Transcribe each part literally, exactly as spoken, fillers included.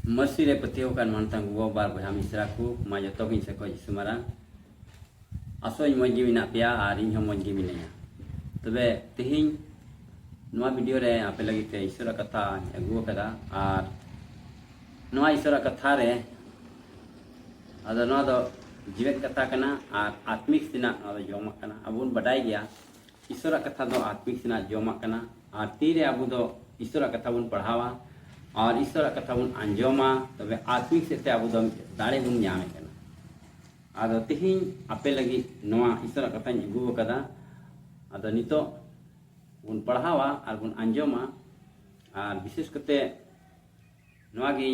ᱢᱟᱹᱨᱥᱤ ᱨᱮ ᱯᱟᱹᱛᱭᱟᱹᱣ ᱟᱠᱟᱱ ᱢᱟᱱᱛᱟᱝ ᱜᱚᱜᱚ ᱵᱟᱵᱟ, ᱵᱚᱭᱦᱟ ᱢᱤᱥᱨᱟ ᱠᱚ, ᱢᱟ ᱡᱚᱛᱚ ᱜᱮ ᱤᱧ ᱥᱮᱫ ᱠᱷᱚᱱ ᱤᱥᱩ ᱢᱟᱨᱟᱝ᱾ ᱟᱥᱚᱜ ᱟᱹᱧ ᱢᱚᱡᱽ ᱜᱮ ᱢᱮᱱᱟᱜ ᱯᱮᱭᱟ ᱟᱨ ᱤᱧ ᱦᱚᱸ ᱢᱚᱡᱽ ᱜᱮ ᱢᱤᱱᱟᱹᱧᱟ᱾ ᱛᱚᱵᱮ ᱛᱮᱦᱮᱧ ᱱᱚᱣᱟ ᱵᱷᱤᱰᱤᱭᱳ ᱨᱮ ᱟᱯᱮ ᱞᱟᱹᱜᱤᱫ ᱛᱮ ᱤᱥᱚᱨᱟᱜ ᱠᱟᱛᱷᱟᱧ ᱟᱹᱜᱩ ᱟᱠᱟᱫᱟ᱾ ᱟᱨ ᱱᱚᱣᱟ ᱤᱥᱚᱨᱟᱜ ᱠᱟᱛᱷᱟ ᱨᱮ, ᱟᱫᱚ ᱱᱚᱣᱟ ᱫᱚ ᱡᱤᱣᱮᱫ ᱠᱟᱛᱷᱟ ᱠᱟᱱᱟ ᱟᱨ ᱟᱛᱢᱤᱠ ᱥᱮᱱᱟᱜ ᱱᱚᱣᱟ ᱫᱚ ᱡᱚᱢᱟᱜ ᱠᱟᱱᱟ᱾ ᱟᱵᱚ ᱵᱚᱱ ᱵᱟᱰᱟᱭ ᱜᱮᱭᱟ, ᱤᱥᱚᱨᱟᱜ ᱠᱟᱛᱷᱟ ᱫᱚ ᱟᱛᱢᱤᱠ ᱥᱮᱱᱟᱜ ᱡᱚᱢᱟᱜ ᱠᱟᱱᱟ᱾ ᱟᱨ ᱛᱤᱨᱮ ᱟᱵᱚ ᱫᱚ ᱤᱥᱚᱨᱟᱜ ᱠᱟᱛᱷᱟ ᱵᱚᱱ ᱯᱟᱲᱦᱟᱣᱟ ᱟᱨ ᱤᱥᱚᱨᱟᱜ ᱠᱟᱛᱷᱟ ᱵᱚᱱ ᱟᱸᱡᱚᱢᱟ, ᱛᱚᱵᱮ ᱟᱛᱢᱤᱠ ᱥᱮᱫ ᱛᱮ ᱟᱵᱚ ᱫᱚ ᱫᱟᱲᱮ ᱵᱚᱱ ᱧᱟᱢᱮᱫ ᱠᱟᱱᱟ᱾ ᱟᱫᱚ ᱛᱮᱦᱮᱧ ᱟᱯᱮ ᱞᱟᱹᱜᱤᱫ ᱱᱚᱣᱟ ᱤᱥᱚᱨᱟᱜ ᱠᱟᱛᱷᱟᱧ ᱟᱹᱜᱩ ᱟᱠᱟᱫᱟ᱾ ᱟᱫᱚ ᱱᱤᱛᱚᱜ ᱵᱚᱱ ᱯᱟᱲᱦᱟᱣᱟ ᱟᱨ ᱵᱚᱱ ᱟᱸᱡᱚᱢᱟ᱾ ᱟᱨ ᱵᱤᱥᱮᱥ ᱠᱟᱛᱮ ᱱᱚᱣᱟ ᱜᱮ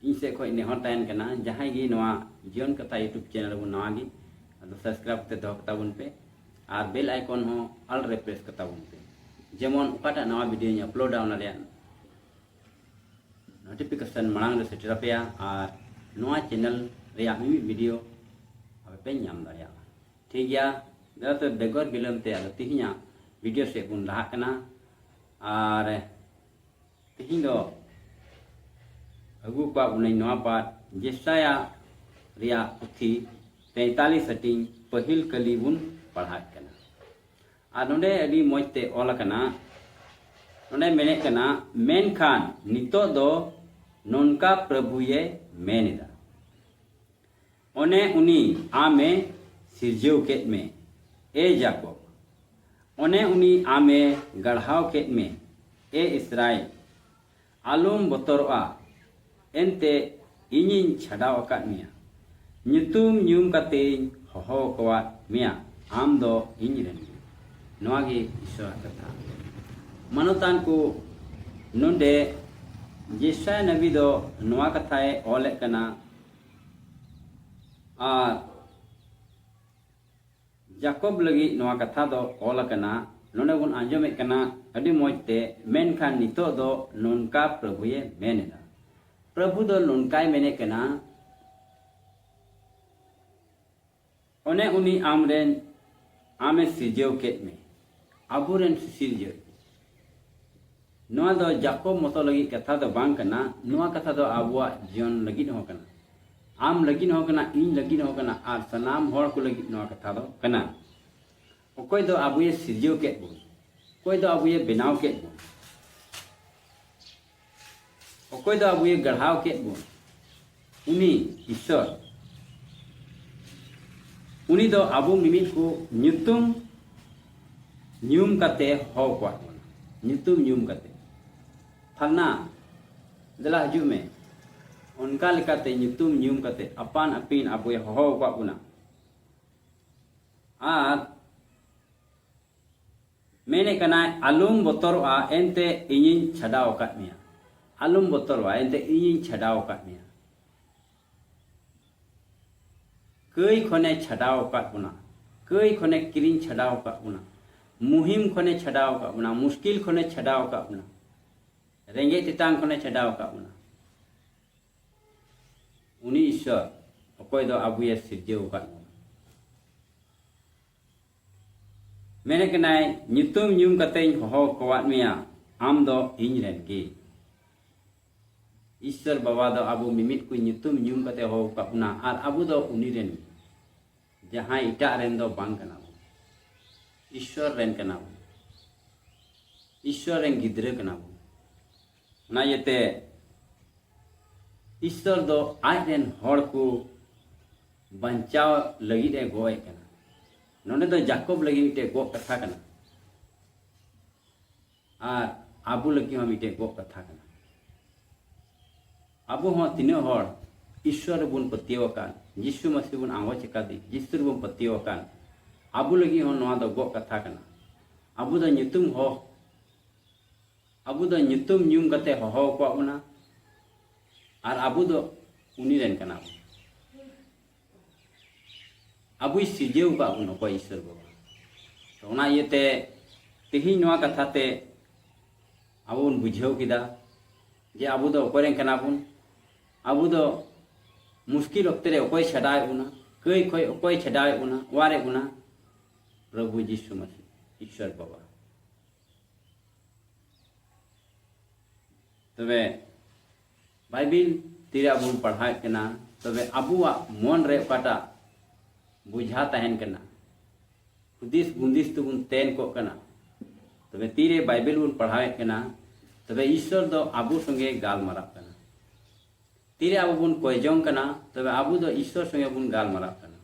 ᱤᱧ ᱥᱮᱫ ᱠᱷᱚᱱ ᱱᱮᱦᱚᱨ ᱛᱟᱦᱮᱱ ᱠᱟᱱᱟ, ᱡᱟᱦᱟᱸᱭ ᱜᱮ ᱱᱚᱣᱟ ᱡᱤᱭᱚᱱ ᱠᱟᱛᱷᱟ YouTube ᱪᱮᱱᱮᱞ ᱨᱮᱵᱚᱱ ᱱᱟᱣᱟ ᱜᱮ, ᱟᱫᱚ ᱥᱟᱵᱥᱠᱨᱟᱭᱤᱵ ᱠᱟᱛᱮ ᱫᱚᱦᱚ ᱠᱟᱛᱟ ᱵᱚᱱ ᱯᱮ ᱟᱨ ᱵᱮᱞ ᱟᱭᱠᱚᱱ ᱦᱚᱸ ᱟᱞ ᱨᱮ ᱯᱨᱮᱥ ᱠᱟᱛᱟ ᱵᱚᱱ ᱯᱮ, ᱡᱮᱢᱚᱱ ᱚᱠᱟᱴᱟᱜ ᱱᱟᱣᱟ ᱵᱷᱤᱰᱤᱭᱳᱧ ᱟᱯᱞᱳᱰᱟ ᱚᱱᱟ ᱨᱮᱭᱟᱜ ᱱᱳᱴᱤᱯᱷᱤᱠᱮᱥᱚᱱ ᱢᱟᱲᱟᱝ ᱨᱮ ᱥᱮᱴᱮᱨ ᱟᱯᱮᱭᱟ ᱟᱨ ᱱᱚᱣᱟ ᱪᱮᱱᱮᱞ ᱨᱮᱭᱟᱜ ᱢᱤᱢᱤᱫ ᱵᱷᱤᱰᱤᱭᱳ ᱟᱯᱮ ᱯᱮ ᱧᱟᱢ ᱫᱟᱲᱮᱭᱟᱜᱼᱟ᱾ ᱴᱷᱤᱠ ᱜᱮᱭᱟ, ᱫᱟᱫᱟ ᱛᱚ ᱵᱮᱜᱚᱨ ᱵᱤᱞᱚᱢ ᱛᱮ ᱟᱫᱚ ᱛᱮᱦᱮᱧᱟᱜ ᱵᱷᱤᱰᱤᱭᱳ ᱥᱮᱫ ᱵᱚᱱ ᱞᱟᱦᱟᱜ ᱠᱟᱱᱟ᱾ ᱟᱨ ᱛᱮᱦᱮᱧ ᱫᱚ ᱟᱹᱜᱩ ᱠᱟᱜ ᱵᱚᱱᱟᱹᱧ ᱱᱚᱣᱟ ᱯᱟᱴ, ᱡᱮᱥᱟᱭᱟ ᱨᱮᱭᱟᱜ ᱯᱩᱛᱷᱤ ᱛᱮᱛᱟᱞᱤᱥ ᱦᱟᱹᱴᱤᱧ ᱯᱟᱹᱦᱤᱞ ᱠᱟᱹᱞᱤ ᱵᱚᱱ ᱯᱟᱲᱦᱟᱜ ᱠᱟᱱᱟ᱾ ᱟᱨ ᱱᱚᱰᱮ ᱟᱹᱰᱤ ᱢᱚᱡᱽ ᱛᱮ ᱚᱞ ᱟᱠᱟᱱᱟ, ᱱᱚᱰᱮ ᱢᱮᱱᱮᱫ ᱠᱟᱱᱟ, ᱢᱮᱱᱠᱷᱟᱱ ᱱᱤᱛᱚᱜ ᱫᱚ ᱱᱚᱝᱠᱟ ᱯᱨᱚᱵᱷᱩᱭᱮ ᱢᱮᱱ ᱮᱫᱟ, ᱚᱱᱮ ᱩᱱᱤ ᱟᱢᱮ ᱥᱤᱨᱡᱟᱹᱣ ᱠᱮᱫ ᱢᱮ, ᱮ ᱡᱟᱠᱚᱵ, ᱚᱱᱮ ᱩᱱᱤ ᱟᱢᱮ ᱜᱟᱲᱦᱟᱣ ᱠᱮᱫ ᱢᱮ, ᱮ ᱤᱥᱨᱟᱭᱮᱞ, ᱟᱞᱚᱢ ᱵᱚᱛᱚᱨᱚᱜᱼᱟ, ᱮᱱᱛᱮ ᱤᱧᱤᱧ ᱪᱷᱟᱰᱟᱣ ᱟᱠᱟᱫ ᱢᱮᱭᱟ, ᱧᱩᱛᱩᱢ ᱧᱩᱢ ᱠᱟᱛᱮᱧ ᱦᱚᱦᱚ ᱟᱠᱟᱫ ᱢᱮᱭᱟ, ᱟᱢ ᱫᱚ ᱤᱧ ᱨᱮᱱ ᱜᱮ᱾ ᱱᱚᱣᱟ ᱜᱮ ᱤᱥᱚᱨᱟᱜ ᱠᱟᱛᱷᱟ᱾ ᱢᱟᱱᱚᱛᱟᱱ ᱠᱚ, ᱱᱚᱰᱮ ᱡᱮᱥᱟᱭᱟ ᱱᱟᱵᱤ ᱫᱚ ᱱᱚᱣᱟ ᱠᱟᱛᱷᱟᱭ ᱚᱞᱮᱫ ᱠᱟᱱᱟ᱾ ᱟᱨ ᱡᱟᱠᱚᱵ ᱞᱟᱹᱜᱤᱫ ᱱᱚᱣᱟ ᱠᱟᱛᱷᱟ ᱫᱚ ᱚᱞ ᱟᱠᱟᱱᱟ᱾ ᱱᱚᱰᱮ ᱵᱚᱱ ᱟᱸᱡᱚᱢᱮᱫ ᱠᱟᱱᱟ ᱟᱹᱰᱤ ᱢᱚᱡᱽ ᱛᱮ, ᱢᱮᱱᱠᱷᱟᱱ ᱱᱤᱛᱚᱜ ᱫᱚ ᱱᱚᱝᱠᱟ ᱯᱨᱚᱵᱷᱩᱭᱮ ᱢᱮᱱ ᱮᱫᱟ᱾ ᱯᱨᱚᱵᱷᱩ ᱫᱚ ᱱᱚᱝᱠᱟᱭ ᱢᱮᱱᱮᱫ ᱠᱟᱱᱟ, ᱚᱱᱮ ᱩᱱᱤ ᱟᱢᱨᱮᱱ, ᱟᱢᱮ ᱥᱤᱨᱡᱟᱹᱣ ᱠᱮᱫ ᱢᱮ, ᱟᱵᱚᱨᱮᱱ ᱥᱤᱥᱤᱨᱡᱟᱹᱣᱤᱡ᱾ ᱱᱚᱣᱟ ᱫᱚ ᱡᱟᱠᱚᱵ ᱢᱚᱛᱚ ᱞᱟᱹᱜᱤᱫ ᱠᱟᱛᱷᱟ ᱫᱚ ᱵᱟᱝ ᱠᱟᱱᱟ, ᱱᱚᱣᱟ ᱠᱟᱛᱷᱟ ᱫᱚ ᱟᱵᱚᱣᱟᱜ ᱡᱤᱭᱚᱱ ᱞᱟᱹᱜᱤᱫ ᱦᱚᱸ ᱠᱟᱱᱟ, ᱟᱢ ᱞᱟᱹᱜᱤᱫ ᱦᱚᱸ ᱠᱟᱱᱟ, ᱤᱧ ᱞᱟᱹᱜᱤᱫ ᱦᱚᱸ ᱠᱟᱱᱟ, ᱟᱨ ᱥᱟᱱᱟᱢ ᱦᱚᱲ ᱠᱚ ᱞᱟᱹᱜᱤᱫ ᱱᱚᱣᱟ ᱠᱟᱛᱷᱟ ᱫᱚ ᱠᱟᱱᱟ᱾ ᱚᱠᱚᱭ ᱫᱚ ᱟᱵᱚᱭᱮ ᱥᱤᱨᱡᱟᱹᱣ ᱠᱮᱫ ᱵᱚᱱ, ᱚᱠᱚᱭ ᱫᱚ ᱟᱵᱚᱭᱮ ᱵᱮᱱᱟᱣ ᱠᱮᱫ ᱵᱚᱱ, ᱚᱠᱚᱭ ᱫᱚ ᱟᱵᱚᱭᱮ ᱜᱟᱲᱦᱟᱣ ᱠᱮᱫ ᱵᱚᱱ, ᱩᱱᱤ ᱤᱥᱥᱚᱨ, ᱩᱱᱤ ᱫᱚ ᱟᱵᱚ ᱢᱤᱢᱤᱫ ᱠᱚ ᱧᱩᱛᱩᱢ ᱧᱩᱢ ᱠᱟᱛᱮ ᱦᱚᱦᱚ ᱟᱠᱟᱫ ᱵᱚᱱᱟ᱾ ᱧᱩᱛᱩᱢ ᱧᱩᱢ ᱠᱟᱛᱮ, "ᱯᱷᱟᱞᱱᱟ, ᱫᱮᱞᱟ ᱦᱤᱡᱩᱜ ᱢᱮ", ᱚᱱᱠᱟ ᱞᱮᱠᱟᱛᱮ ᱧᱩᱛᱩᱢ ᱧᱩᱢ ᱠᱟᱛᱮ ᱟᱯᱟᱱ ᱟᱹᱯᱤᱱ ᱟᱵᱚᱭ ᱦᱚᱦᱚ ᱟᱠᱟᱫ ᱵᱚᱱᱟ᱾ ᱟᱨ ᱢᱮᱱᱮᱫ ᱠᱟᱱᱟᱭ, "ᱟᱞᱚᱢ ᱵᱚᱛᱚᱨᱚᱜᱼᱟ, ᱮᱱᱛᱮ ᱤᱧᱤᱧ ᱪᱷᱟᱰᱟᱣ ᱟᱠᱟᱫ ᱢᱮᱭᱟ᱾ ᱟᱞᱚᱢ ᱵᱚᱛᱚᱨᱚᱜᱼᱟ, ᱮᱱᱛᱮ ᱤᱧᱤᱧ ᱪᱷᱟᱰᱟᱣ ᱟᱠᱟᱫ ᱢᱮᱭᱟ᱾" ᱠᱟᱹᱭ ᱠᱷᱚᱱᱮ ᱪᱷᱟᱰᱟᱣ ᱟᱠᱟᱫ ᱵᱚᱱᱟ, ᱠᱟᱹᱭ ᱠᱷᱚᱱᱮ ᱠᱤᱨᱤᱧ ᱪᱷᱟᱰᱟᱣ ᱟᱠᱟᱫ ᱵᱚᱱᱟ, ᱢᱩᱦᱤᱢ ᱠᱷᱚᱱᱮ ᱪᱷᱟᱰᱟᱣ ᱟᱠᱟᱫ ᱵᱚᱱᱟ, ᱢᱩᱥᱠᱤᱞ ᱠᱷᱚᱱᱮ ᱪᱷᱟᱰᱟᱣ ᱟᱠᱟᱫ ᱵᱚᱱᱟ, ᱨᱮᱸᱜᱮᱡ ᱛᱮᱛᱟᱝ ᱠᱷᱚᱱᱮ ᱪᱷᱟᱰᱟᱣ ᱟᱠᱟᱫ ᱵᱚᱱᱟ᱾ ᱩᱱᱤ ᱤᱥᱥᱚᱨ, ᱚᱠᱚᱭ ᱫᱚ ᱟᱵᱚᱭᱮ ᱥᱤᱨᱡᱟᱹᱣ ᱟᱠᱟᱫ ᱵᱚᱱᱟ᱾ ᱢᱮᱱᱮᱫ ᱠᱟᱱᱟᱭ, "ᱧᱩᱛᱩᱢ ᱧᱩᱢ ᱠᱟᱛᱮᱧ ᱦᱚᱦᱚ ᱟᱠᱟᱫ ᱢᱮᱭᱟ, ᱟᱢ ᱫᱚ ᱤᱧ ᱨᱮᱱ ᱜᱮ᱾" ᱤᱥᱥᱚᱨ ᱵᱟᱵᱟ ᱫᱚ ᱟᱵᱚ ᱢᱤᱢᱤᱫ ᱠᱚ ᱧᱩᱛᱩᱢ ᱧᱩᱢ ᱠᱟᱛᱮ ᱦᱚᱦᱚ ᱟᱠᱟᱫ ᱵᱚᱱᱟ, ᱟᱨ ᱟᱵᱚ ᱫᱚ ᱩᱱᱤ ᱨᱮᱱ ᱜᱮ᱾ ᱡᱟᱦᱟᱸᱭ ᱮᱴᱟᱜ ᱨᱮᱱ ᱫᱚ ᱵᱟᱝ ᱠᱟᱱᱟ ᱵᱚᱱ, ᱤᱥᱥᱚᱨ ᱨᱮᱱ ᱠᱟᱱᱟ ᱵᱚᱱ, ᱤᱥᱥᱚᱨ ᱨᱮᱱ ᱜᱤᱫᱽᱨᱟᱹ ᱠᱟᱱᱟ ᱵᱚᱱ᱾ ᱚᱱᱟ ᱤᱭᱟᱹᱛᱮ ᱤᱥᱥᱚᱨ ᱫᱚ ᱟᱡ ᱨᱮᱱ ᱦᱚᱲ ᱠᱚ ᱵᱟᱧᱪᱟᱣ ᱞᱟᱹᱜᱤᱫ ᱮ ᱜᱚᱜ ᱮᱫ ᱠᱟᱱᱟ᱾ ᱱᱚᱰᱮ ᱫᱚ ᱡᱟᱠᱚᱵ ᱞᱟᱹᱜᱤᱫ ᱢᱤᱫᱴᱮᱡ ᱜᱚᱜ ᱠᱟᱛᱷᱟ ᱠᱟᱱᱟ, ᱟᱨ ᱟᱵᱚ ᱞᱟᱹᱜᱤᱫ ᱦᱚᱸ ᱢᱤᱫᱴᱮᱡ ᱜᱚᱜ ᱠᱟᱛᱷᱟ ᱠᱟᱱᱟ᱾ ᱟᱵᱚ ᱦᱚᱸ ᱛᱤᱱᱟᱹᱜ ᱦᱚᱲ ᱤᱥᱥᱚᱨ ᱨᱮᱵᱚᱱ ᱯᱟᱹᱛᱭᱟᱹᱣ ᱟᱠᱟᱱ, ᱡᱤᱥᱩ ᱢᱟᱹᱥᱤ ᱵᱚᱱ ᱟᱸᱜᱚᱪ ᱟᱠᱟᱫᱮ, ᱡᱤᱥᱩ ᱨᱮᱵᱚᱱ ᱯᱟᱹᱛᱭᱟᱹᱣ ᱟᱠᱟᱱ, ᱟᱵᱚ ᱞᱟᱹᱜᱤᱫ ᱦᱚᱸ ᱱᱚᱣᱟ ᱫᱚ ᱜᱚᱜ ᱠᱟᱛᱷᱟ ᱠᱟᱱᱟ᱾ ᱟᱵᱚ ᱫᱚ ᱧᱩᱛᱩᱢ ᱦᱚᱸ ᱟᱵᱚ ᱫᱚ ᱧᱩᱛᱩᱢ ᱧᱩᱢ ᱠᱟᱛᱮ ᱦᱚᱦᱚ ᱟᱠᱟᱫ ᱵᱚᱱᱟ, ᱟᱨ ᱟᱵᱚ ᱫᱚ ᱩᱱᱤ ᱨᱮᱱ ᱠᱟᱱᱟ ᱵᱚᱱ᱾ ᱟᱵᱚᱭ ᱥᱤᱨᱡᱟᱹᱣ ᱟᱠᱟᱫ ᱵᱚᱱ ᱚᱠᱚᱭ? ᱤᱥᱥᱚᱨ ᱵᱟᱵᱟ᱾ ᱛᱚ, ᱚᱱᱟ ᱤᱭᱟᱹᱛᱮ ᱛᱮᱦᱮᱧ ᱱᱚᱣᱟ ᱠᱟᱛᱷᱟ ᱛᱮ ᱟᱵᱚ ᱵᱚᱱ ᱵᱩᱡᱷᱟᱹᱣ ᱠᱮᱫᱟ ᱡᱮ ᱟᱵᱚ ᱫᱚ ᱚᱠᱚᱭ ᱨᱮᱱ ᱠᱟᱱᱟ ᱵᱚᱱ᱾ ᱟᱵᱚ ᱫᱚ ᱢᱩᱥᱠᱤᱞ ᱚᱠᱛᱮ ᱨᱮ ᱚᱠᱚᱭ ᱪᱷᱟᱰᱟᱣᱮᱫ ᱵᱚᱱᱟ, ᱠᱟᱹᱭ ᱠᱷᱚᱱ ᱚᱠᱚᱭ ᱪᱷᱟᱰᱟᱣᱮᱫ ᱵᱚᱱᱟ, ᱚᱣᱟᱨᱮᱫ ᱵᱚᱱᱟ? ᱯᱨᱚᱵᱷᱩ ᱡᱤᱥᱩ ᱢᱟᱹᱥᱤ, ᱤᱥᱥᱚᱨ ᱵᱟᱵᱟ᱾ ᱛᱚᱵᱮ ᱵᱟᱭᱵᱮᱞ ᱛᱤᱨᱮ ᱟᱵᱚ ᱵᱚᱱ ᱯᱟᱲᱦᱟᱣᱮᱫ ᱠᱟᱱᱟ, ᱛᱚᱵᱮ ᱟᱵᱚᱣᱟᱜ ᱢᱚᱱ ᱨᱮ ᱚᱠᱟᱴᱟᱜ ᱵᱩᱡᱷᱟ ᱛᱟᱦᱮᱱ ᱠᱟᱱᱟ, ᱦᱩᱫᱤᱥ ᱵᱩᱸᱫᱤᱥ ᱛᱮᱵᱚᱱ ᱛᱮᱱ ᱠᱚᱜ ᱠᱟᱱᱟ, ᱛᱚᱵᱮ ᱛᱤᱨᱮ ᱵᱟᱭᱵᱮᱞ ᱵᱚᱱ ᱯᱟᱲᱦᱟᱣᱮᱫ ᱠᱟᱱᱟ, ᱛᱚᱵᱮ ᱤᱥᱥᱚᱨ ᱫᱚ ᱟᱵᱚ ᱥᱚᱸᱜᱮ ᱜᱟᱞᱢᱟᱨᱟᱜ ᱠᱟᱱᱟ᱾ ᱛᱤᱨᱮ ᱟᱵᱚ ᱵᱚᱱ ᱠᱚᱭ ᱡᱚᱝ ᱠᱟᱱᱟ, ᱛᱚᱵᱮ ᱟᱵᱚ ᱫᱚ ᱤᱥᱥᱚᱨ ᱥᱚᱸᱜᱮ ᱵᱚᱱ ᱜᱟᱞᱢᱟᱨᱟᱜ ᱠᱟᱱᱟ᱾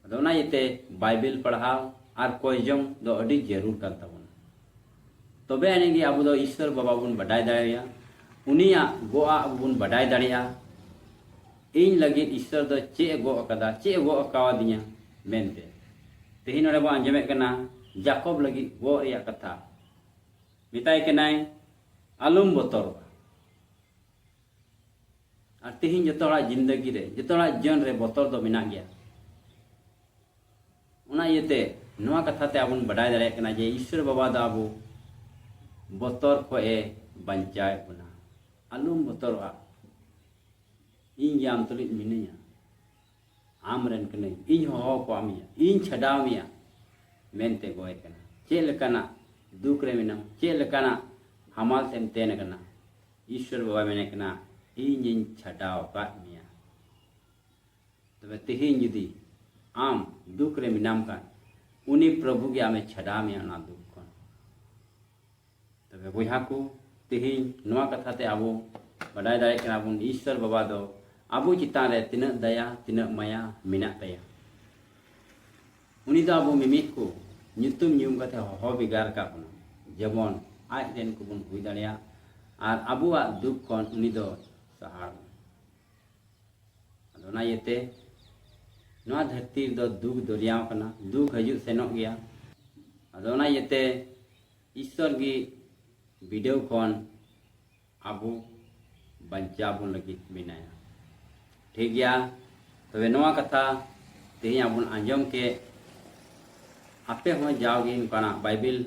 ᱟᱫᱚ ᱚᱱᱟ ᱤᱭᱟᱹᱛᱮ ᱵᱟᱭᱵᱮᱞ ᱯᱟᱲᱦᱟᱣ ᱟᱨ ᱠᱚᱭ ᱡᱚᱝ ᱫᱚ ᱟᱹᱰᱤ ᱡᱟᱹᱨᱩᱲ ᱠᱟᱱ ᱛᱟᱵᱚᱱᱟ᱾ ᱛᱚᱵᱮ ᱟᱹᱱᱤᱡ ᱜᱮ ᱟᱵᱚ ᱫᱚ ᱤᱥᱥᱚᱨ ᱵᱟᱵᱟ ᱵᱚᱱ ᱵᱟᱰᱟᱭ ᱫᱟᱲᱮᱭᱟᱭᱟ, ᱩᱱᱤᱭᱟᱜ ᱜᱚᱜ ᱟᱜ ᱵᱚᱱ ᱵᱟᱰᱟᱭ ᱫᱟᱲᱮᱭᱟᱜᱼᱟ, ᱤᱧ ᱞᱟᱹᱜᱤᱫ ᱤᱥᱥᱚᱨ ᱫᱚ ᱪᱮᱫ ᱮ ᱜᱚᱜ ᱟᱠᱟᱫᱟ, ᱪᱮᱫ ᱮ ᱜᱚᱜ ᱟᱠᱟᱣᱟᱫᱤᱧᱟ ᱢᱮᱱᱛᱮ᱾ ᱛᱮᱦᱮᱧ ᱱᱚᱰᱮ ᱵᱚᱱ ᱟᱸᱡᱚᱢᱮᱫ ᱠᱟᱱᱟ ᱡᱟᱠᱚᱵ ᱞᱟᱹᱜᱤᱫ ᱜᱚᱜ ᱨᱮᱭᱟᱜ ᱠᱟᱛᱷᱟ, ᱢᱮᱛᱟᱭ ᱠᱟᱱᱟᱭ, ᱟᱞᱚᱢ ᱵᱚᱛᱚᱨᱚᱜᱼᱟ᱾ ᱟᱨ ᱛᱮᱦᱮᱧ ᱡᱚᱛᱚ ᱦᱚᱲᱟᱜ ᱡᱤᱱᱫᱟᱹᱜᱤ ᱨᱮ, ᱡᱚᱛᱚ ᱦᱚᱲᱟᱜ ᱡᱤᱭᱚᱱ ᱨᱮ ᱵᱚᱛᱚᱨ ᱫᱚ ᱢᱮᱱᱟᱜ ᱜᱮᱭᱟ᱾ ᱚᱱᱟ ᱤᱭᱟᱹᱛᱮ ᱱᱚᱣᱟ ᱠᱟᱛᱷᱟ ᱛᱮ ᱟᱵᱚ ᱵᱚᱱ ᱵᱟᱰᱟᱭ ᱫᱟᱲᱮᱭᱟᱜ ᱠᱟᱱᱟ ᱡᱮ ᱤᱥᱥᱚᱨ ᱵᱟᱵᱟ ᱫᱚ ᱟᱵᱚ ᱵᱚᱛᱚᱨ ᱠᱷᱚᱱ ᱮ ᱵᱟᱧᱪᱟᱣᱮᱫ ᱵᱚᱱᱟ᱾ ᱟᱞᱚᱢ ᱵᱚᱛᱚᱨᱚᱜᱼᱟ, ᱤᱧ ᱜᱮ ᱟᱢ ᱛᱩᱞᱩᱡ ᱢᱤᱱᱟᱹᱧᱟ, ᱟᱢ ᱨᱮᱱ ᱠᱟᱹᱱᱟᱹᱧ, ᱤᱧ ᱦᱚᱦᱚ ᱟᱠᱟᱫ ᱢᱮᱭᱟ, ᱤᱧ ᱪᱷᱟᱰᱟᱣ ᱢᱮᱭᱟ ᱢᱮᱱᱛᱮ ᱜᱚᱭ ᱠᱟᱱᱟ᱾ ᱪᱮᱫ ᱞᱮᱠᱟᱱᱟᱜ ᱫᱩᱠ ᱨᱮ ᱢᱮᱱᱟᱢ, ᱪᱮᱫ ᱞᱮᱠᱟᱱᱟᱜ ᱦᱟᱢᱟᱞ ᱛᱮᱢ ᱛᱮᱱ ᱟᱠᱟᱱᱟ, ᱤᱥᱥᱚᱨ ᱵᱟᱵᱟ ᱢᱮᱱᱮᱫ ᱠᱟᱱᱟ, ᱤᱧᱤᱧ ᱪᱷᱟᱰᱟᱣ ᱟᱠᱟᱫ ᱢᱮᱭᱟ᱾ ᱛᱚᱵᱮ ᱛᱮᱦᱮᱧ ᱡᱩᱫᱤ ᱟᱢ ᱫᱩᱠ ᱨᱮ ᱢᱮᱱᱟᱢ ᱠᱷᱟᱱ, ᱩᱱᱤ ᱯᱨᱚᱵᱷᱩ ᱜᱮ ᱟᱢᱮ ᱪᱷᱟᱰᱟᱣ ᱢᱮᱭᱟ ᱚᱱᱟ ᱫᱩᱠ ᱠᱷᱚᱱ᱾ ᱛᱚᱵᱮ ᱵᱚᱭᱦᱟ ᱠᱚ, ᱛᱮᱦᱮᱧ ᱱᱚᱣᱟ ᱠᱟᱛᱷᱟ ᱛᱮ ᱟᱵᱚ ᱵᱟᱰᱟᱭ ᱫᱟᱲᱮᱭᱟᱜ ᱠᱟᱱᱟ ᱵᱚᱱ, ᱤᱥᱥᱚᱨ ᱵᱟᱵᱟ ᱫᱚ ᱟᱵᱚ ᱪᱮᱛᱟᱱ ᱨᱮ ᱛᱤᱱᱟᱹᱜ ᱫᱟᱭᱟ, ᱛᱤᱱᱟᱹᱜ ᱢᱟᱭᱟ ᱢᱮᱱᱟᱜ ᱛᱟᱭᱟ᱾ ᱩᱱᱤ ᱫᱚ ᱟᱵᱚ ᱢᱤᱢᱤᱫ ᱠᱚ ᱧᱩᱛᱩᱢ ᱧᱩᱢ ᱠᱟᱛᱮ ᱦᱚᱦᱚ ᱵᱷᱮᱜᱟᱨ ᱟᱠᱟᱫ ᱵᱚᱱᱟ, ᱡᱮᱢᱚᱱ ᱟᱡ ᱨᱮᱱ ᱠᱚᱵᱚᱱ ᱦᱩᱭ ᱫᱟᱲᱮᱭᱟᱜ ᱟᱨ ᱟᱵᱚᱣᱟᱜ ᱫᱩᱠ ᱠᱷᱚᱱ ᱩᱱᱤ ᱫᱚ ᱥᱟᱦᱟᱲ ᱵᱚᱱᱟ᱾ ᱟᱫᱚ ᱚᱱᱟ ᱤᱭᱟᱹᱛᱮ ᱱᱚᱣᱟ ᱫᱷᱟᱹᱨᱛᱤ ᱨᱮᱫᱚ ᱫᱩᱠ ᱫᱚᱨᱭᱟᱣ ᱠᱟᱱᱟ, ᱫᱩᱠ ᱦᱤᱡᱩᱜ ᱥᱮᱱᱚᱜ ᱜᱮᱭᱟ᱾ ᱟᱫᱚ ᱚᱱᱟ ᱤᱭᱟᱹᱛᱮ ᱤᱥᱥᱚᱨ ᱜᱮ ᱵᱤᱰᱟᱹᱣ ᱠᱷᱚᱱ ᱟᱵᱚ ᱵᱟᱧᱪᱟᱣ ᱵᱚᱱ ᱞᱟᱹᱜᱤᱫ ᱢᱮᱱᱟᱭᱟ᱾ ᱴᱷᱤᱠ ᱜᱮᱭᱟ, ᱛᱚᱵᱮ ᱱᱚᱣᱟ ᱠᱟᱛᱷᱟ ᱛᱮᱦᱮᱧ ᱟᱵᱚ ᱵᱚᱱ ᱟᱸᱡᱚᱢ ᱠᱮᱫ, ᱟᱯᱮ ᱦᱚᱸ ᱡᱟᱣᱜᱮ ᱱᱚᱝᱠᱟᱱᱟᱜ ᱵᱟᱭᱵᱮᱞ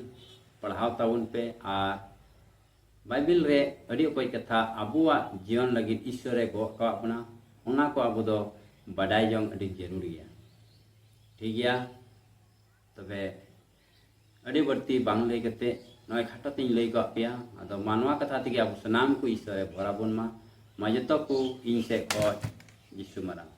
ᱯᱟᱲᱦᱟᱣ ᱛᱟᱵᱚᱱ ᱯᱮ ᱟᱨ ᱵᱟᱭᱵᱮᱞ ᱨᱮ ᱟᱹᱰᱤ ᱚᱠᱚᱡ ᱠᱟᱛᱷᱟ ᱟᱵᱚᱣᱟᱜ ᱡᱤᱭᱚᱱ ᱞᱟᱹᱜᱤᱫ ᱤᱥᱥᱚᱨᱮ ᱜᱚᱜ ᱟᱠᱟᱣᱟᱫ ᱵᱚᱱᱟ, ᱚᱱᱟ ᱠᱚ ᱟᱵᱚ ᱫᱚ ᱵᱟᱰᱟᱭ ᱡᱚᱝ ᱟᱹᱰᱤ ᱡᱟᱹᱨᱩᱲ ᱜᱮᱭᱟ᱾ ᱴᱷᱤᱠ ᱜᱮᱭᱟ, ᱛᱚᱵᱮ ᱟᱹᱰᱤ ᱵᱟᱹᱲᱛᱤ ᱵᱟᱝ ᱞᱟᱹᱭ ᱠᱟᱛᱮ ᱱᱚᱜᱼᱚᱭ ᱠᱷᱟᱴᱚ ᱛᱤᱧ ᱞᱟᱹᱭ ᱜᱚᱫ ᱯᱮᱭᱟ᱾ ᱟᱫᱚ ᱢᱟ ᱱᱚᱣᱟ ᱠᱟᱛᱷᱟ ᱛᱮᱜᱮ ᱟᱵᱚ ᱥᱟᱱᱟᱢ ᱠᱚ ᱤᱥᱚᱨᱮ ᱵᱷᱚᱨ ᱟᱵᱚᱱ ᱢᱟ᱾ ᱢᱟ ᱡᱚᱛᱚ ᱠᱚ ᱤᱧ ᱥᱮᱫ ᱠᱷᱚᱱ ᱡᱤᱥᱩ ᱢᱟᱨᱟᱝ᱾